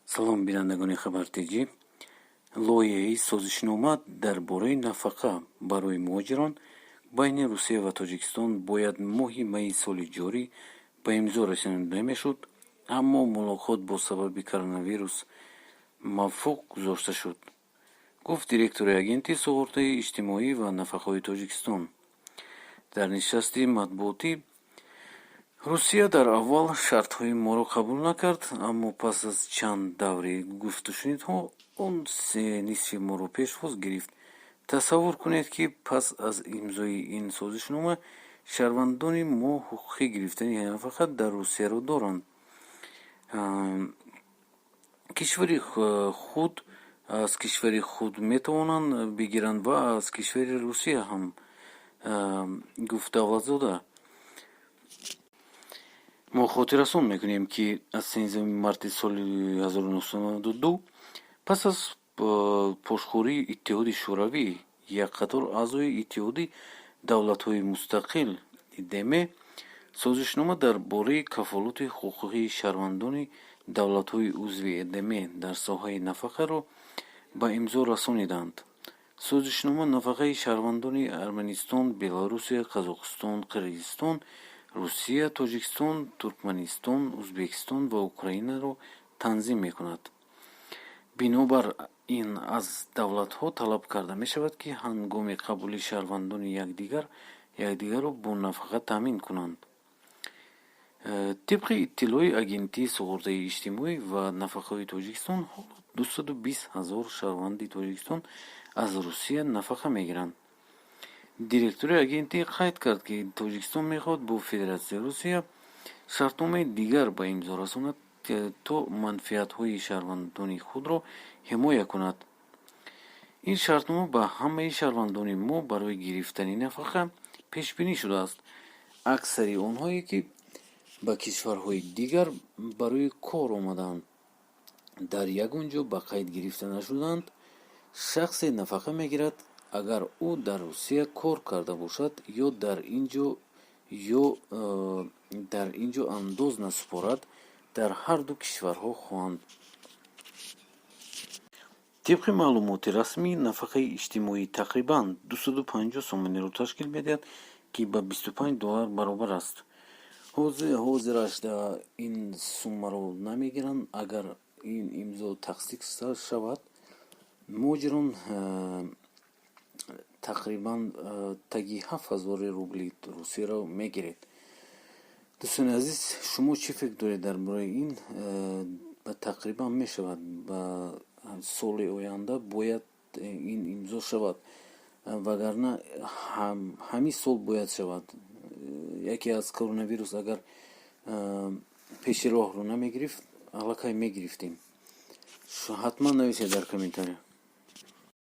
Салом, бинандагони Хабар Тҷ. Лоиҳаи созишнома дар бораи нафақа барои муҳоҷирон байни Русия ва Тоҷикистон бояд моҳи майи соли ҷорӣ ба имзо расонида мешуд, аммо мулоқот бо сабаби коронавирус мавқуф гузошта шуд, гуфт директори Агентии суғуртаи иҷтимоӣ ва нафақаҳои Тоҷикистон дар нишасти матбуотӣ. Русия дар аввал шартҳои моро қабул накард, аммо пас аз чанд даври гуфтушунидҳо он нисфи моро пешвоз гирифт. Тасаввур кунед, ки пас аз имзои ин созишнома шаҳрвандони мо ҳуқуқи гирифтани нафақа дар Русияро доранд. Кишвари худ, аз кишвари худ метавонанд бигиранд ва аз кишвари Русия ҳам, гуфт Давлатзода. Мо хотиррасон мекунем, ки аз 13 марти соли 1992, пас аз пошхӯрии Иттиҳоди Шӯравӣ, як қатор аъзои Иттиҳоди давлатҳои мустақил ИДМ созишнома дар бораи кафолати ҳуқуқии шаҳрвандони давлатҳои узви ИДМ дар соҳаи нафақаро ба имзо расониданд. Созишнома нафақаи шаҳрвандони Арманистон, Беларусия, Қазоқистон, Қирғизистон, Русия, Тоҷикистон, Туркманистон, Ӯзбекистон ва Украинаро танзим мекунад. Бинобар ин аз давлатҳо талаб карда мешавад, ки ҳангоми қабули шаҳрвандони якдигар якдигарро бо нафақа таъмин кунанд. Тибқи иттилои Агентии суғуртаи иҷтимоӣ ва нафақаҳои Тоҷикистон, ҳоло 220 000 шаҳрванди Тоҷикистон аз Русия нафақа мегиранд. Директори агентӣ қайд кард, ки Тоҷикистон мехоҳад бо Федератсияи Русия шартномаи дигар ба имзо расонад, то манфиатҳои шаҳрвандони худро ҳимоя кунад. Ин шартнома ба ҳамаи шаҳрвандони мо барои гирифтани нафақа пешбинӣ шудааст. Аксари онҳое, ки ба кишварҳои дигар барои кор омадаанд, дар ягон ҷо ба қайд гирифта нашудаанд. Шахсе нафақа мегирад, агар ӯ дар Русия кор карда бошад ё дар ин ҷо андоз насупорад, дар ҳарду кишварҳо хоҳанд. Тибқи маълумоти расмӣ, нафақаи иҷтимоӣ тақрибан 250 сомониро ташкил медиҳад, ки ба 25 доллар баробар аст. Ҳозираш ин суммаро намегиранд. Агар ин имзо тасдиқ шавад, муҳоҷирон тақрибан таги 7000 рубли Русияро мегиред. Дӯстони азиз, шумо чӣ фикр доред дар бораи ин? Тақрибан мешавад, ба соли оянда бояд ин имзо шавад, вагарна ҳамин сол бояд шавад. Яке аз коронавирус агар пеши роҳро намегирифт, аллакай мегирифтем. Ҳатман нависед дар комментария.